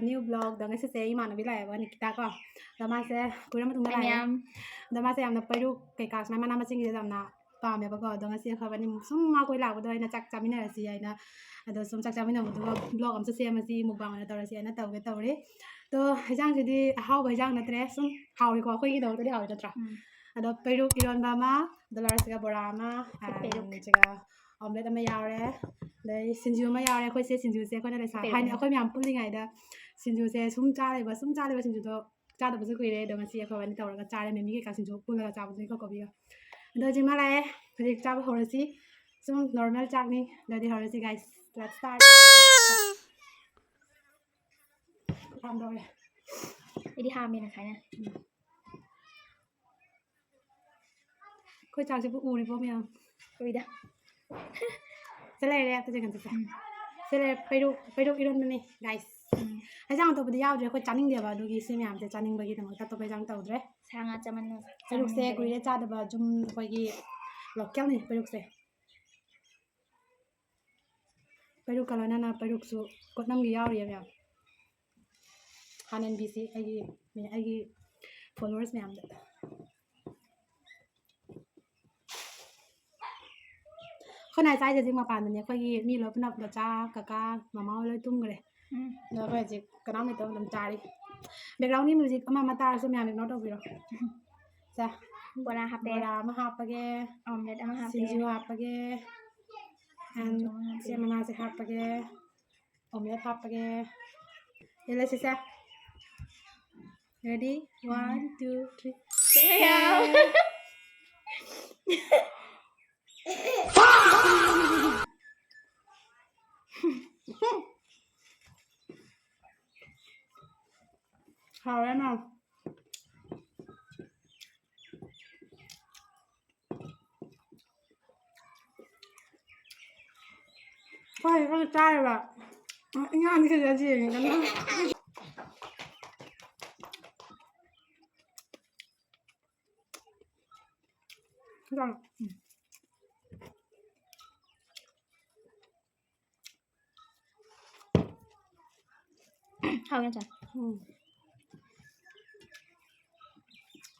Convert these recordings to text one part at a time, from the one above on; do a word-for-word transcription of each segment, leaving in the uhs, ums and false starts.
New vlogꯗ ꯉꯁꯤꯁꯦ ꯏꯃꯥꯟꯅꯕꯤ ꯂꯥꯛꯑꯦꯕ, ꯅꯤꯀꯤꯇꯥ ꯀꯣ꯫ ꯑꯗꯣ ꯃꯥꯁꯦ ꯀꯨꯏꯔ ꯃꯇꯨꯡꯗ ꯂꯥꯛꯑꯦ꯫ ꯃꯌꯥꯝ꯫ ꯑꯗꯣ ꯃꯥꯁꯦ ꯌꯥꯝꯅ ꯄꯩꯔꯨꯛ ꯀꯩꯀꯥ ꯁꯨꯃꯥꯏꯅ ꯃꯅꯥ ꯃꯁꯤꯡꯁꯦ ꯌꯥꯝꯅ ꯄꯥꯝꯃꯦꯕꯀꯣ꯫ ꯑꯗꯣ ꯉꯁꯤ ꯑꯩꯈꯣꯏ ꯕꯥꯅꯤ ꯁꯨꯝ ꯃꯥ ꯀꯣꯏ ꯂꯥꯛꯄꯗꯣ ꯑꯩꯅ ꯆꯥꯛ ꯆꯥꯃꯤꯟꯅꯔꯁꯤ ꯍꯥꯏꯅ, ꯑꯗꯣ ꯁꯨꯝ ꯆꯥꯛ ꯆꯥꯃꯤꯟꯅꯕꯗꯨꯒ vlog ꯑꯃ ꯁꯦꯝꯃꯁꯤ, mukbang ꯑꯣꯏꯅ ꯇꯧꯔꯁꯤ ꯍꯥꯏꯅ ꯇꯧꯒꯦ ꯇꯧꯔꯤ꯫ ꯑꯗꯣ ꯍꯦꯟꯖꯥꯡꯁꯤꯗꯤ ꯑꯍꯥꯎꯕ ꯍꯦꯟꯖꯥꯡ ꯅꯠꯇ꯭ꯔꯦ, ꯁꯨꯝ ꯍꯥꯎꯔꯤꯀꯣ, ꯑꯩꯈꯣꯏꯒꯤꯗꯃꯛꯇꯗꯤ ꯍꯥꯎꯔꯤ ꯅꯠꯇ꯭ꯔꯥ? ꯎꯝ꯫ ꯑꯗꯣ ꯄꯩꯔꯨꯛ ꯏꯔꯣꯟꯕ ꯑꯃ, ꯑꯗꯣ ꯂꯥꯁꯇꯒ ꯕꯣꯔꯥ ꯑꯃ, ꯄꯩꯔꯨꯛ꯫ ꯑꯗꯨꯒ omelette ꯑꯃ ꯌꯥꯎꯔꯦ꯫ ꯑꯗꯩ ꯁꯤꯡꯖꯨ ꯑꯃ ꯌꯥꯎꯔꯦ꯫ ꯑꯩꯈꯣꯏꯁꯦ ꯁꯤꯡꯖꯨꯁꯦ ꯑꯩꯈꯣꯏꯅ ꯂꯩꯁꯥ-, ꯄꯩꯔꯨꯛ꯫ ꯍꯥꯏꯗꯤ ꯑꯩꯈꯣꯏ ꯃꯌꯥꯝ ꯄꯨꯜꯂꯤꯉꯩꯗ ꯁꯤꯡꯖꯨꯁꯦ ꯁꯨꯝ ꯆꯥ ꯂꯩꯕ, ꯁꯨꯝ ꯆꯥ ꯂꯩꯕ, ꯁꯤꯡꯖꯨꯗꯣ ꯆꯥꯗꯕꯁꯨ ꯀꯨꯏꯔꯦ꯫ ꯑꯗꯣ ꯉꯁꯤ ꯑꯩꯈꯣꯏ ꯋꯥꯔꯤ ꯇꯧꯔꯒ ꯆꯥꯔꯦ, ꯃꯤꯃꯤ ꯀꯩꯀꯥ ꯁꯤꯡꯖꯨ ꯄꯨꯜꯂꯒ ꯆꯥꯕꯗꯨꯅꯤꯀꯣ, ꯀꯣꯕꯤꯒ꯫ ꯑꯗꯣ ꯍꯧꯖꯤꯛ ꯃꯥ ꯂꯥꯛꯑꯦ, ꯍꯧꯖꯤꯛ ꯆꯥꯕ ꯍꯧꯔꯁꯤ꯫ ꯁꯨꯝ normal ꯆꯥꯛꯅꯤ꯫ ꯑꯗꯨꯗꯤ ꯍꯧꯔꯁꯤ guys, let's start꯫ ꯍꯥꯝꯗꯧꯔꯦ꯫ ꯑꯩꯗꯤ ꯍꯥꯝꯃꯦ ꯉꯁꯥꯏꯅ꯫ ꯎꯝ꯫ ꯑꯩꯈꯣꯏ ꯆꯥꯛꯁꯤꯕꯨ ꯎꯔꯤꯕꯣ ꯃꯌꯥꯝ? ꯎꯏꯗ꯫ ꯁꯤ ꯂꯩꯔꯦ, ꯑꯝꯇ ꯌꯦꯡꯍꯟꯁꯤꯁꯦ꯫ ꯎꯝ꯫ ꯁꯤ ꯂꯩꯔꯦ, ꯄꯩꯔꯨꯛ, ꯄꯩꯔꯨꯛ ꯏꯔꯣꯟꯕꯅꯤ guys꯫ ꯎꯝ꯫ ꯍꯦꯟꯖꯥꯡ ꯑꯇꯣꯞꯄꯗꯤ ꯌꯥꯎꯗ꯭ꯔꯦ, ꯑꯩꯈꯣꯏ ꯆꯥꯅꯤꯡꯗꯦꯕ, ꯑꯗꯨꯒꯤ ꯁꯤ ꯃꯌꯥꯝꯁꯦ ꯆꯥꯅꯤꯡꯕꯒꯤꯗꯃꯛꯇ ꯑꯇꯣꯞꯄ ꯍꯦꯟꯖꯥꯡ ꯇꯧꯗ꯭ꯔꯦ꯫ ꯁꯥ ꯉꯥ ꯆꯥꯃꯟ-, ꯄꯩꯔꯨꯛꯁꯦ ꯆꯥꯅꯤꯡꯗ꯭ꯔꯦ꯫ ꯀꯨꯏꯔꯦ ꯆꯥꯗꯕ, ꯁꯨꯝ ꯑꯩꯈꯣꯏꯒꯤ localꯅꯤ ꯄꯩꯔꯨꯛꯁꯦ꯫ ꯄꯩꯔꯨꯛꯀ ꯂꯣꯏꯅꯅ ꯄꯩꯔꯨꯛꯁꯨ ꯀꯣꯠꯅꯝꯒꯤ ꯌꯥꯎꯔꯤꯌꯦ ꯃꯌꯥꯝ꯫ ꯍꯥꯟꯅꯟꯕꯤꯁꯤ ꯑꯩꯒꯤ, ꯑꯩꯒꯤ followers ꯃꯌꯥꯝꯗ꯫ ꯑꯩꯈꯣꯏ ꯅꯥꯏ ꯆꯥꯏꯁꯦ ꯍꯧꯖꯤꯛ ꯃꯄꯥꯟꯗꯅꯦ, ꯑꯩꯈꯣꯏꯒꯤ ꯃꯤ ꯂꯣꯏ ꯄꯨꯟꯅ ꯃꯆꯥ, ꯀꯀꯥ, ꯃꯃꯥ ꯍꯣꯏ ꯂꯣꯏ ꯇꯨꯝꯈ꯭ꯔꯦ꯫ ꯎꯝ꯫ ꯑꯗꯣ ꯑꯩꯈꯣꯏ ꯍꯧꯖꯤꯛ ꯀꯅꯥꯝ ꯂꯩꯇꯕ ꯑꯗꯨꯝ ꯆꯥꯔꯤ꯫ Backgroundꯒꯤ music ꯑꯃ ꯑꯃ ꯇꯥꯔꯁꯨ ꯃꯌꯥꯝ ignore ꯇꯧꯕꯤꯔꯣ꯫ ꯁꯦ꯫ ꯕꯣꯔꯥ ꯍꯥꯞꯄꯦ꯫ ꯕꯣꯔꯥ ꯑꯃ ꯍꯥꯞꯄꯒꯦ꯫ Omelette ꯑꯃ ꯍꯥꯞꯄꯦ꯫ ꯁꯤꯡꯖꯨ ꯍꯥꯞꯄꯒꯦ꯫ And ꯁꯤꯡꯖꯨ ꯑꯃ ꯍꯥꯞꯄꯦ꯫ ꯁꯦ ꯃꯅꯥꯁꯦ ꯍꯥꯞꯄꯒꯦ꯫ Omelette ꯍꯥꯞꯄꯒꯦ꯫ ꯌꯦꯜꯂꯁꯤꯁꯦ꯫ Ready? One, two, three. ꯌꯥ꯫ ꯍꯥꯎꯔꯦ ꯃꯥ꯫ ꯍꯣꯏ, ꯈꯔ ꯆꯥꯔꯦꯕ꯫ ꯏꯟꯖꯥꯡꯗꯤ ꯈꯔ ꯈꯔ ꯌꯦꯡꯉꯦꯗꯅ꯫ ꯏꯟꯖꯥꯡ꯫ ꯍꯥꯎꯋꯦ ꯌꯥꯝ ꯆꯥꯏ꯫ ꯎꯝ꯫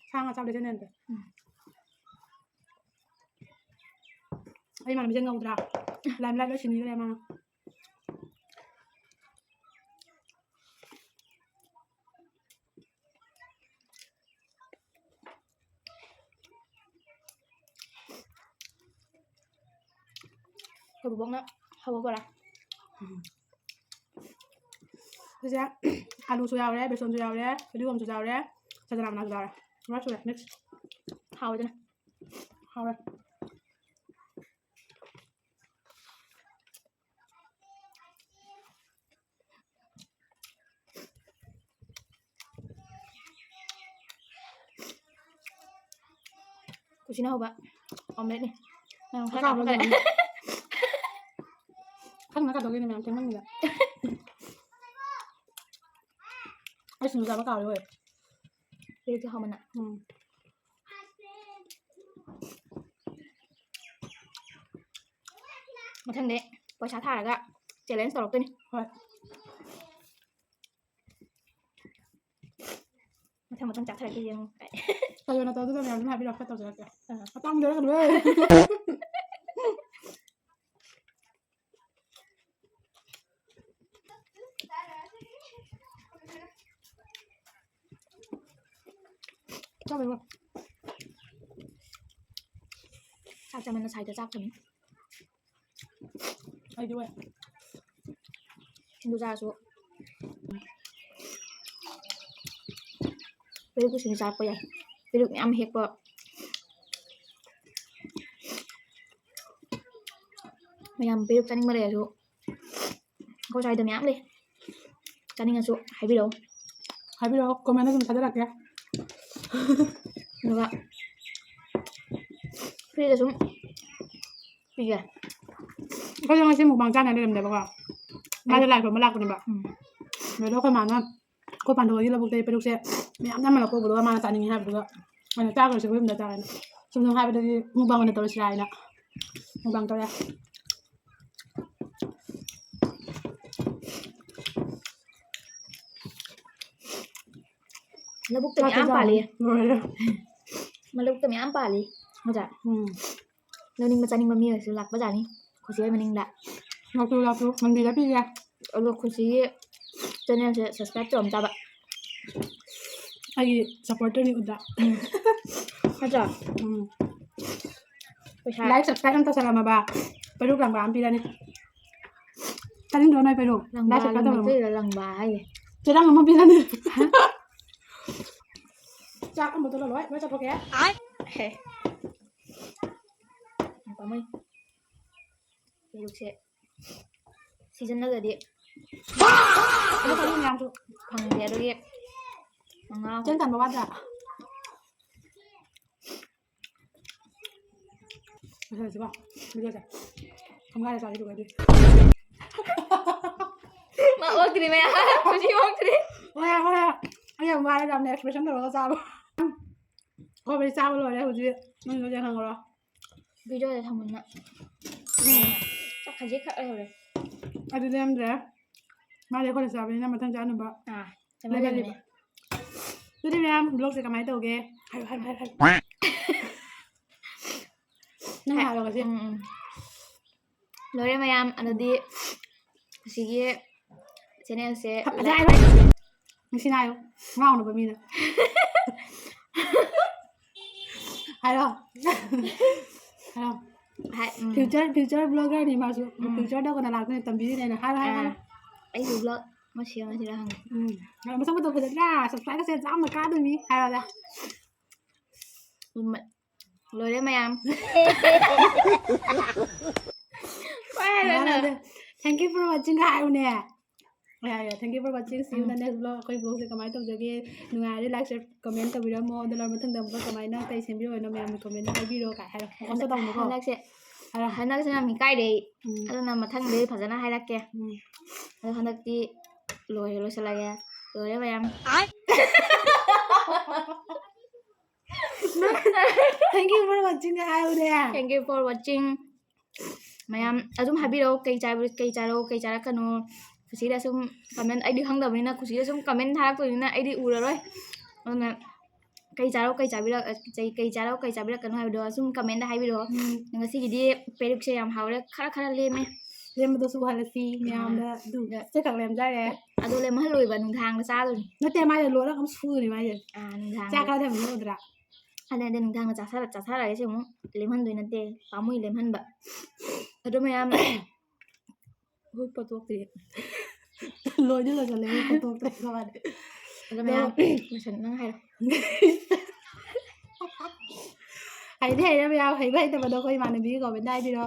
ꯁꯥ ꯉꯥ ꯆꯥꯕꯗꯤ ꯆꯦꯟꯅꯗꯦ꯫ ꯎꯝ꯫ ꯑꯩ ꯏꯃꯥꯟꯅꯕꯤꯁꯦ ꯉꯧꯗ꯭ꯔꯥ? ꯂꯥꯏꯝ ꯂꯥꯏꯠ ꯂꯣꯏ ꯁꯤꯟꯈ꯭ꯔꯦ ꯃꯥꯅ꯫ ꯑꯩꯈꯣꯏ ꯕꯣꯕꯣꯛꯅ ꯍꯧꯕ ꯕꯣꯔꯥ꯫ ꯎꯝ꯫ ꯁꯤꯁꯦ ꯑꯂꯨꯁꯨ ꯌꯥꯎꯔꯦ, ꯕꯦꯁꯣꯟꯁꯨ ꯌꯥꯎꯔꯦ, ꯐꯗꯤꯒꯣꯝꯁꯨ ꯌꯥꯎꯔꯦ, ꯆꯅꯥ ꯃꯅꯥꯁꯨ ꯌꯥꯎꯔꯦ꯫ ꯂꯣꯏ ꯁꯨꯔꯦ, mix꯫ ꯍꯥꯎꯋꯦ ꯑꯗꯨꯅ꯫ ꯍꯥꯎꯔꯦ꯫ ꯀꯨꯁꯤꯅ ꯍꯧꯕ omelette ꯅꯤ꯫ ꯅꯪ ꯈꯔ ꯑꯆꯥꯕ ꯀꯥꯞꯊꯣꯛꯈ꯭ꯔꯦ꯫ ꯑꯗꯨꯝ꯫ ꯈꯪꯅ ꯀꯥꯞꯊꯣꯛꯈꯤꯅꯦ ꯃꯌꯥꯝ ꯊꯦꯡꯃꯟꯒꯤꯗ꯫ ꯑꯩ ꯁꯤꯡꯖꯨ ꯆꯥꯕ ꯀꯥꯎꯔꯦ ꯍꯣꯏ꯫ ꯄꯦꯔꯨꯛꯇꯤ ꯍꯥꯎꯃꯟꯅ꯫ ꯎꯝ꯫ ꯃꯊꯪꯗꯤ ꯄꯩꯁꯥ ꯊꯥꯔꯒ challenge ꯇꯧꯔꯛꯇꯣꯏꯅꯤ꯫ ꯍꯣꯏ꯫ ꯃꯊꯪ ꯃꯊꯪ ꯆꯥꯊꯔꯛꯀꯦ ꯌꯦꯡꯉꯨ꯫ ꯀꯩꯅꯣ ꯇꯧꯗꯣꯏꯗꯣ ꯃꯌꯥꯝꯗꯨꯅ ꯍꯥꯏꯕꯤꯔꯛꯑꯣ, ꯈꯔ ꯇꯧꯖꯔꯛꯀꯦ꯫ ꯑꯥ꯫ ꯑꯇꯥꯡꯕꯗ ꯂꯣꯏꯔꯦ꯫ ꯆꯥꯕ ꯂꯣꯏꯔꯦ꯫ ꯆꯥꯛ ꯆꯥꯃꯟꯗ ꯁꯥꯏꯗ ꯆꯥꯛ ꯊꯣꯡꯉꯤ꯫ ꯑꯩꯗꯤ ꯑꯣꯏ꯫ ꯁꯤꯡꯖꯨ ꯆꯥꯔꯁꯨ ꯄꯦꯔꯨꯛꯀꯤ ꯁꯤꯡꯖꯨ ꯆꯥꯔꯛꯄ ꯌꯥꯏ꯫ ꯄꯦꯔꯨꯛ ꯃꯌꯥꯝ ꯍꯦꯛꯄ꯫ ꯃꯌꯥꯝ ꯄꯦꯔꯨꯛ ꯆꯥꯅꯤꯡꯕ ꯂꯩꯔꯁꯨ ꯑꯩꯈꯣꯏ ꯁ꯭ꯋꯥꯏꯗ ꯃꯌꯥꯝ ꯂꯩ꯫ ꯆꯥꯅꯤꯡꯉꯁꯨ ꯍꯥꯏꯕꯤꯔꯛꯑꯣ꯫ ꯍꯥꯏꯕꯤꯔꯛꯑꯣ, comment ꯗ ꯁꯨꯝ ꯊꯥꯖꯔꯛꯀꯦ꯫ ꯑꯗꯨꯒ free ꯗ ꯁꯨꯝ ꯄꯤꯒꯦ꯫ ꯑꯩꯈꯣꯏꯁꯨ ꯉꯁꯤ mukbang ꯆꯥꯅ ꯂꯩꯔꯝꯗꯦꯕꯀꯣ꯫ ꯃꯥꯁꯦ ꯂꯥꯏ ꯈꯨꯔꯨꯝꯕ ꯂꯥꯛꯄꯅꯦꯕ꯫ ꯎꯝ꯫ ꯑꯗꯣ ꯑꯩꯈꯣꯏ ꯃꯥꯅ ꯑꯩꯈꯣꯏ ꯄꯥꯟꯊꯣꯏꯒꯤ ꯂꯧꯕꯨꯛꯇꯒꯤ ꯄꯦꯔꯨꯛꯁꯦ ꯃꯌꯥꯝ ꯅꯝꯃꯒ ꯄꯨꯕꯗꯨꯒ ꯃꯥꯅ ꯆꯥꯅꯤꯡꯉꯤ ꯍꯥꯏꯕꯗꯨꯒ ꯑꯩꯅ ꯆꯥꯈ꯭ꯔꯁꯤ ꯑꯩꯈꯣꯏ ꯌꯨꯝꯗ ꯆꯥꯔꯦꯅ꯫ ꯁꯨꯝ ꯁꯨꯝ ꯍꯥꯏꯕꯗꯒꯤ mukbang ꯑꯣꯏꯅ ꯇꯧꯔꯁꯤꯔꯥ ꯍꯥꯏꯅ mukbang ꯇꯧꯔꯦ꯫ ꯂꯧꯕꯨꯛꯇ ꯃꯌꯥꯝ ꯄꯥꯜꯂꯤ꯫ ꯂꯣꯏꯔꯦ꯫ ꯃꯂꯧꯕꯨꯛꯇ ꯃꯌꯥꯝ ꯄꯥꯜꯂꯤ꯫ ꯃꯖꯥ꯫ ꯎꯝ꯫ ꯂꯧꯅꯤꯡꯕ ꯆꯥꯅꯤꯡꯕ ꯃꯤ ꯑꯣꯏꯔꯁꯨ ꯂꯥꯛꯄ ꯌꯥꯅꯤ꯫ ꯈꯨꯁꯤ ꯍꯣꯏ ꯃꯅꯤꯡꯗ꯫ ꯂꯥꯛꯄꯤꯌꯨ, ꯂꯥꯛꯄꯤꯌꯨ꯫ ꯃꯟꯗꯤꯔꯗ ꯄꯤꯒꯦ꯫ ꯑꯗꯣ ꯈꯨꯁꯤꯒꯤ channelꯁꯦ subscribe ꯇꯧꯔꯝ ꯇꯥꯕ꯫ ꯑꯩꯒꯤ supporterꯅꯤ ꯎꯗ꯫ ꯅꯠꯇ꯭ꯔꯣ? ꯎꯝ꯫ ꯄꯩꯁꯥ꯫ Like, subscribe ꯑꯃ ꯇꯧꯁꯜꯂꯝꯃꯕ ꯄꯩꯔꯨꯛ ꯂꯪꯕꯥ ꯑꯃ ꯄꯤꯔꯅꯤ꯫ ꯆꯥꯅꯤꯡꯗ꯭ꯔꯣ ꯅꯣꯏ ꯄꯩꯔꯨꯛ? ꯂꯪꯕꯥ, like, subscribe ꯇꯧꯔꯝꯃꯣ꯫ ꯃꯩꯇꯩꯗ ꯂꯪꯕꯥ ꯍꯥꯏꯌꯦ꯫ ꯆꯦꯔꯪ ꯑꯃ ꯄꯤꯔꯅꯤ꯫ ꯆꯥꯛ ꯑꯃ ꯇꯣꯠꯂ ꯂꯣꯏ, ꯂꯣꯏ ꯆꯥꯊꯣꯛꯀꯦ꯫ ꯍꯦ꯫ ꯌꯥꯝ ꯄꯥꯝꯃꯨꯏ꯫ ꯄꯩꯔꯨꯛꯁꯦ season ꯅꯠꯇ꯭ꯔꯗꯤ ꯀꯩꯅꯣ ꯇꯧꯅꯤ ꯃꯌꯥꯝꯁꯨ꯫ ꯐꯪꯗꯦ, ꯑꯗꯨꯒꯤ ꯃꯉꯥ꯫ ꯆꯦꯡ ꯇꯥꯟꯕ ꯋꯥꯗ꯭ꯔꯥ? ꯉꯁꯥꯏꯁꯤꯀꯣ, videoꯁꯦ ꯊꯣꯡꯒꯥꯏꯔ ꯆꯥꯒꯦ ꯇꯧꯕ ꯑꯗꯨꯏ꯫ ꯃꯥ ꯑꯣꯛꯇ꯭ꯔꯤ ꯃꯌꯥꯝ, ꯈꯨꯁꯤ ꯑꯣꯛꯇ꯭ꯔꯤ꯫ ꯍꯣꯏ, ꯍꯣꯏ, ꯍꯣꯏ꯫ ꯑꯩ ꯌꯥꯝ ꯋꯥꯔꯦ, ꯌꯥꯝꯅ expression ꯇꯧꯔꯒ ꯆꯥꯕ꯫ ꯑꯩꯈꯣꯏ ꯆꯥꯕ ꯂꯣꯏꯔꯦ ꯍꯧꯖꯤꯛ, ꯅꯣꯏꯁꯨ ꯌꯦꯡꯍꯜꯂꯨꯔꯣ꯫ Videoꯗ ꯊꯝꯃꯨꯅ꯫ ꯎꯝ꯫ ꯆꯥꯛ ꯈꯖꯤꯛ ꯈꯛ ꯂꯩꯍꯧꯔꯦ꯫ ꯑꯗꯨ ꯂꯦꯝꯗ꯭ꯔꯦ꯫ ꯃꯥꯗꯤ ꯑꯩꯈꯣꯏꯅ ꯆꯥꯕꯅꯤꯅ ꯃꯊꯪ ꯆꯥꯅꯕ ꯑꯥ, ꯂꯩꯕ ꯆꯥꯃꯤꯟꯅꯅꯤ꯫ ꯂꯩꯕ꯫ ꯑꯗꯨꯗꯤ ꯃꯌꯥꯝ, vlogꯁꯦ ꯀꯃꯥꯏꯅ ꯇꯧꯒꯦ? ꯍꯥꯏꯌꯨ, ꯍꯥꯏꯌꯨ, ꯍꯥꯏꯌꯨ, ꯍꯥꯏꯌꯨ꯫ ꯅꯪ ꯍꯥꯏ-, ꯍꯥꯏꯔꯣ ꯉꯁꯤ꯫ ꯎꯝ, ꯎꯝ꯫ ꯂꯣꯏꯔꯦ ꯃꯌꯥꯝ, ꯑꯗꯨꯗꯤ ꯎꯝ꯫ ꯑꯁꯤꯒꯤ channelꯁꯦ ꯐ-, ꯐꯖꯅ like ꯍꯥꯏꯌꯨ꯫ ꯅꯨꯡꯁꯤꯅ ꯍꯥꯏꯌꯨ꯫ ꯉꯥꯎꯅꯕ ꯃꯤꯅ꯫ ꯍꯥꯏꯔꯣ꯫ ꯍꯥꯏꯔꯣ꯫ ꯍꯥꯏ, ꯎꯝ꯫ Future, future vloggerꯅꯤ ꯃꯥꯁꯨ꯫ ꯎꯝ꯫ Futureꯗ ꯀꯣꯟꯅ ꯂꯥꯛꯇꯣꯏꯅꯦ, ꯇꯝꯕꯤꯔꯤꯅꯦ ꯑꯩꯅ꯫ ꯍꯥꯏꯔꯣ, ꯍꯥꯏꯔꯣ, ꯑꯥ꯫ ꯍꯥꯏꯔꯣ꯫ ꯑꯩꯁꯨ vlog ꯑꯃ ꯁꯦꯝꯃꯁꯤꯔ ꯈꯪꯗꯦ꯫ ꯎꯝ꯫ ꯃꯁꯛ ꯃꯇꯧ ꯐꯖꯗ꯭ꯔꯥ? Subscribeꯀꯁꯦ ꯆꯥꯝꯃ ꯀꯥꯗꯣꯏꯅꯤ꯫ ꯍꯥꯏꯔꯣꯗ꯫ ꯎꯝ, ꯂꯣꯏꯔꯦ ꯃꯌꯥꯝ꯫ ꯍꯣꯏ, ꯍꯥꯏꯔꯣ ꯅꯪ꯫ ꯃꯌꯥꯝ꯫ Thank you for watchingꯒ ꯍꯥꯏꯌꯨꯅꯦ꯫ ꯌꯥꯔꯦ, ꯌꯥꯔꯦ꯫ Thank you for watching. See you in the um. Next vlog. ꯑꯩꯈꯣꯏ vlogꯁꯦ ꯀꯃꯥꯏꯅ ꯇꯧꯖꯒꯦ? ꯅꯨꯡꯉꯥꯏꯔꯗꯤ like, share, comment ꯇꯧꯕꯤꯔꯝꯃꯣ꯫ ꯑꯗꯨꯅ ꯃꯊꯪꯗ vlog ꯀꯃꯥꯏꯅ ꯀꯩ ꯁꯦꯝꯕꯤꯌꯣ ꯍꯥꯏꯅꯣ ꯃꯌꯥꯝꯅ commentꯇ ꯍꯥꯏꯕꯤꯔꯣ ꯀꯥꯏ ꯍꯥꯏꯔꯣ꯫ Post ꯇꯧꯅꯨꯀꯣ꯫ ꯍꯟꯗꯛꯁꯦ, ꯍꯥꯏꯔꯣ꯫ ꯍꯟꯗꯛꯁꯦ ꯌꯥꯝ ꯏꯀꯥꯏꯔꯦ ꯑꯩ꯫ ꯎꯝ꯫ ꯑꯗꯨꯅ ꯃꯊꯪꯗꯤ ꯐꯖꯅ ꯍꯥꯏꯔꯛꯀꯦ꯫ ꯎꯝ꯫ ꯑꯗꯣ ꯍꯟꯗꯛꯇꯤ ꯂꯣꯏꯔꯦ, ꯂꯣꯏꯁꯤꯜꯂꯒꯦ꯫ ꯂꯣꯏꯔꯦ ꯃꯌꯥꯝ꯫ Thank you for watching ꯍꯥꯏꯌꯨꯅꯦ꯫ Thank you for watching꯫ ꯃꯌꯥꯝ ꯑꯗꯨꯝ ꯍꯥꯏꯕꯤꯔꯛꯑꯣ, ꯀꯩ ꯆꯥꯕ-, ꯀꯩ ꯆꯥꯔꯛꯑꯣ, ꯀꯩ ꯆꯥꯔꯛꯀꯅꯣ꯫ ꯈꯨꯁꯤꯗ ꯁꯨꯝ comment, ꯑꯩꯗꯤ ꯈꯪꯗꯕꯅꯤꯅ ꯈꯨꯁꯤꯗ ꯁꯨꯝ comment ꯊꯥꯔꯛꯇꯣꯏꯅꯤꯅ ꯑꯩꯗꯤ ꯎꯔꯔꯣꯏ꯫ ꯑꯗꯨꯅ ꯀꯩ ꯆꯥꯔꯣ, ꯀꯩ ꯆꯥꯕꯤꯔꯛ-, ꯀꯩ, ꯀꯩ ꯆꯥꯔꯣ, ꯀꯩ ꯆꯥꯕꯤꯔꯛꯀꯅꯣ ꯍꯥꯏꯕꯗꯣ ꯁꯨꯝ comment ꯍꯥꯏꯕꯤꯔꯛꯑꯣ꯫ ꯎꯝ꯫ ꯉꯁꯤꯒꯤꯗꯤ ꯄꯦꯔꯨꯛꯁꯦ ꯌꯥꯝ ꯍꯥꯎꯔꯦ, ꯈꯔ ꯈꯔ ꯂꯦꯝꯃꯦ꯫ ꯂꯦꯝꯕꯗꯣꯁꯨ ꯎꯍꯜꯂꯁꯤ ꯃꯌꯥꯝꯗ꯫ ꯑꯗꯨ ꯁꯦ ꯈꯛ ꯂꯦꯝꯖꯔꯦ꯫ ꯑꯗꯣ ꯂꯦꯝꯍꯜꯂꯣꯏꯕ, ꯅꯨꯡꯗꯥꯡꯗ ꯆꯥꯗꯣꯏꯅꯤ꯫ ꯅꯠꯇꯦ, ꯃꯥꯏꯗꯣ ꯂꯣꯏꯔꯒ ꯑꯃꯨꯛ ꯁꯨꯗꯣꯏꯅꯤ ꯃꯥꯏꯁꯦ꯫ ꯑꯥ, ꯅꯨꯡꯗꯥꯡꯗ꯫ ꯆꯥꯛ ꯈꯔ ꯊꯝꯕꯤꯔꯝꯃꯨꯗ꯭ꯔꯥ? ꯑꯗꯨꯅ ꯅꯨꯡꯗꯥꯡꯗ ꯆꯥꯁꯜꯂ-, ꯆꯥꯁꯜꯂꯒꯦ ꯁꯤ ꯑꯃꯨꯛ ꯂꯦꯝꯍꯟꯗꯣꯏ ꯅꯠꯇꯦ, ꯄꯥꯝꯃꯨꯏ ꯂꯦꯝꯍꯟꯕ꯫ ꯑꯗꯣ ꯃꯌꯥꯝ ꯍꯨꯞꯄ ꯇꯣꯛꯇ꯭ꯔꯤ꯫ ꯂꯣꯏꯗꯤ ꯂꯣꯏꯁꯜꯂꯦ, ꯍꯨꯞꯄ ꯇꯣꯛꯇ꯭ꯔꯤ ꯀꯃꯥꯏꯅ? ꯑꯗꯣ ꯑꯗꯣ ꯃꯌꯥꯝ ꯂꯣꯏꯁꯟ-, ꯅꯪ ꯍꯥꯏꯔꯣ꯫ ꯍꯩꯗꯤ ꯍꯩꯔꯦ ꯃꯌꯥꯝ, ꯍꯩꯕ ꯍꯩꯇꯕꯗꯣ ꯑꯩꯈꯣꯏ ꯏꯃꯥꯟꯅꯕꯤꯒꯤ comment ꯍꯥꯏꯕꯤꯔꯣ꯫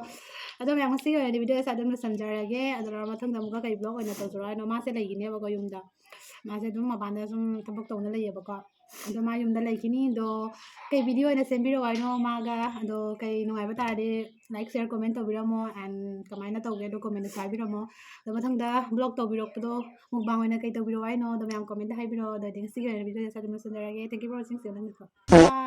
ꯑꯗꯣ ꯃꯌꯥꯝ, ꯉꯁꯤꯒꯤ ꯑꯣꯏꯅꯗꯤ video ꯁꯦ ꯑꯗꯨꯝ ꯂꯣꯏꯁꯟꯖꯔꯒꯦ꯫ ꯑꯗꯨꯒ ꯃꯊꯪꯗ ꯑꯃꯨꯛꯀ ꯀꯩ vlog ꯑꯣꯏꯅ ꯇꯧꯖꯔꯣ ꯍꯥꯏꯅꯣ? ꯃꯥꯁꯦ ꯂꯩꯈꯤꯅꯦꯕꯀꯣ ꯌꯨꯝꯗ꯫ ꯃꯥꯁꯦ ꯑꯗꯨꯝ ꯃꯄꯥꯟꯗ ꯁꯨꯝ ꯊꯕꯛ ꯇꯧꯅ ꯂꯩꯌꯦꯕꯀꯣ꯫ ꯑꯗꯣ ꯃꯥ ꯌꯨꯝꯗ ꯂꯩꯈꯤꯅꯤ꯫ ꯑꯗꯣ ꯀꯩ video ꯑꯣꯏꯅ ꯁꯦꯝꯕꯤꯔꯛꯑꯣ ꯍꯥꯏꯅꯣ ꯃꯥꯒ? ꯑꯗꯣ ꯀꯩ ꯅꯨꯡꯉꯥꯏꯕ ꯇꯥꯔꯗꯤ like, share, comment ꯇꯧꯕꯤꯔꯝꯃꯣ꯫ And ꯀꯃꯥꯏꯅ ꯇꯧꯒꯦ ꯑꯗꯣ comment ꯇꯁꯨ ꯍꯥꯏꯕꯤꯔꯝꯃꯣ꯫ ꯑꯗꯣ ꯃꯊꯪꯗ vlog ꯇꯧꯕꯤꯔꯛꯄꯗꯣ, mukbang ꯑꯣꯏꯅ ꯀꯩ ꯇꯧꯕꯤꯔꯛꯑꯣ ꯍꯥꯏꯅꯣ? ꯑꯗꯣ ꯃꯌꯥꯝ comment ꯍꯥꯏꯕꯤꯔꯛꯑꯣ꯫ ꯑꯗꯣ ꯑꯗꯨꯗꯤ ꯉꯁꯤꯒꯤ ꯑꯣꯏꯅ video ꯁꯦ ꯑꯗꯨꯝ ꯂꯣꯏꯁꯤꯟꯖꯔꯒꯦ꯫ Thank you for watching. See you next time. Bye.